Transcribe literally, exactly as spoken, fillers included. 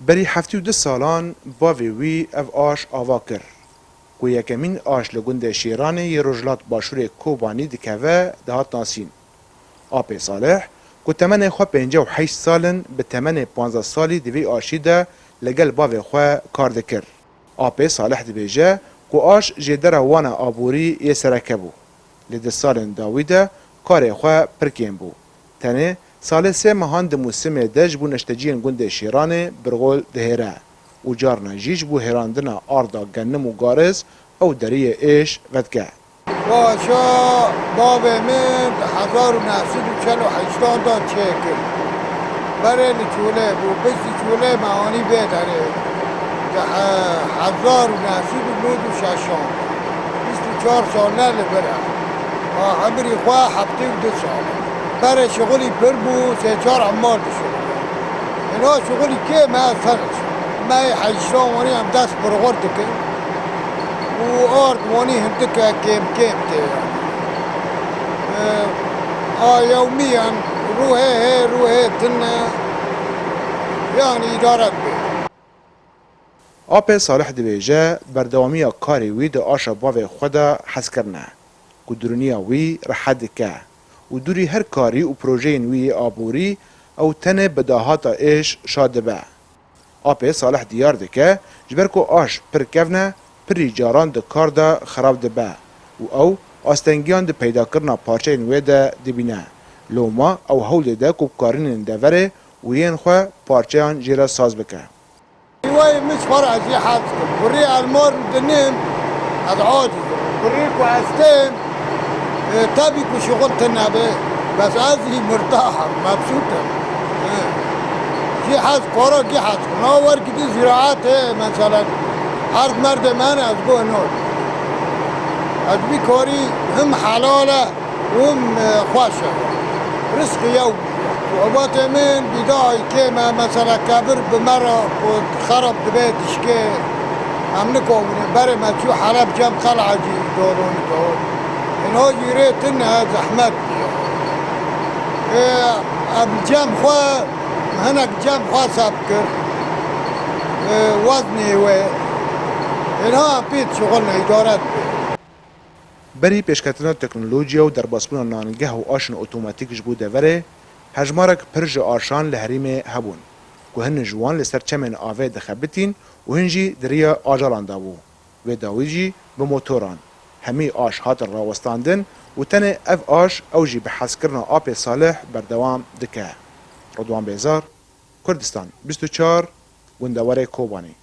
Berî heftê û du salan bavê wî ev aş ava kir, ku yekemîn aş li gundê Şêranê yê Rojhilat Başûrê Kobanî dikeve, dihat nasîn. Apê Salih, ku temenê xwe pêncî û heşt sal in, bi temenê panzdeh salî di vî aşî de li gel bavê xwe kar dikir. Apê Salih dibêje ku aş jêdera wana aborî yê sereke bû. Li di salên dawî de karê xwe pir kêm bû. Tenê salê sê mehan di mûsimê de ji bo neşteciyên gundê Şêranê birxol dihêre û carna jî ji bo hêrandina arda genim û gariz ew deriyê êş vedike. Paşa bavê min di hezar û neh sed û çel û heştan de çêkir. Berê li çolê bû, piştî çolê me anî vê derê. Di he-, hezar û neh sed û nod û şeşan, bîst û çar sal ne li vir e. A, emrî xwe heftê û du sal. Berê şixulî pir bû, sê çar emmar dişixulî. Ina şixulî kêm e, ser me yê hecîran wanî em dest birxor dikin û ard wanî hindike kêm kêm tê. E, a yewmiyen ruhê hê, ruhê tine, yanî îdare dibe. Apê Salih dibêje, berdewamiya karê wî di aşa bavê xwe de hezkirin e, ku dirûniya wî rehet dike û dûrî her karî û projeyên wî yê aborî ew tenê bi dahata êş şa dibe. Apê Salih diyar dike, ji ber ku aş pir kevn e, pirî caran di kar de xirab dibe û ew astengiyan di peydakirina parçeyên wê de dibîne. Loma ew hewl dide ku bi karînên deverê û yên xwe parçeyan jê re saz bike. Hîwayê min ji xwe re ez jî hez dikim. Kurî elmar dinim, ez aciz im. Kurî ku ez têm, e, tevî ku şixul tune be, bes ez jî murtah im, mebsût im. E, jî hez, kara gî hez. Na wer gidî ziraetê, mesela, erd merdê me ne, ez go nor. Ez vî karî him helal e, him, e, xweş e. Rizqî yew. Sohbetê min bîdayî kêm e, mesela kebir bi me re ku xerab dibe dişkê, em nikomînin. Berê me çû Heleb cem qel'a jî doronî do. Ina jî rê tune zehmet bûye. Ê, em cem xwe, hinek cem xwe seb kir. Ê, weznê wê. Êna em pê dişixulin îdare dibe. Berî pêşketina teknolojiya û derbasbûna nangeh û aşên otomatîk ji bo deverê, hejmarek pir ji aşan li herêmê hebûn, ku hin ji wan li ser çemên avê dixebitîn û hin jî di riya ajalan de bû, wê dawî jî bi motoran. Hemî aş hatin rawestandin û tenê ev aş ew jî bi hezkirina Apê Salih berdewam dike. Ridwan Bêzar, Kurdistan bîst û çar, Gundewarê Kobanî.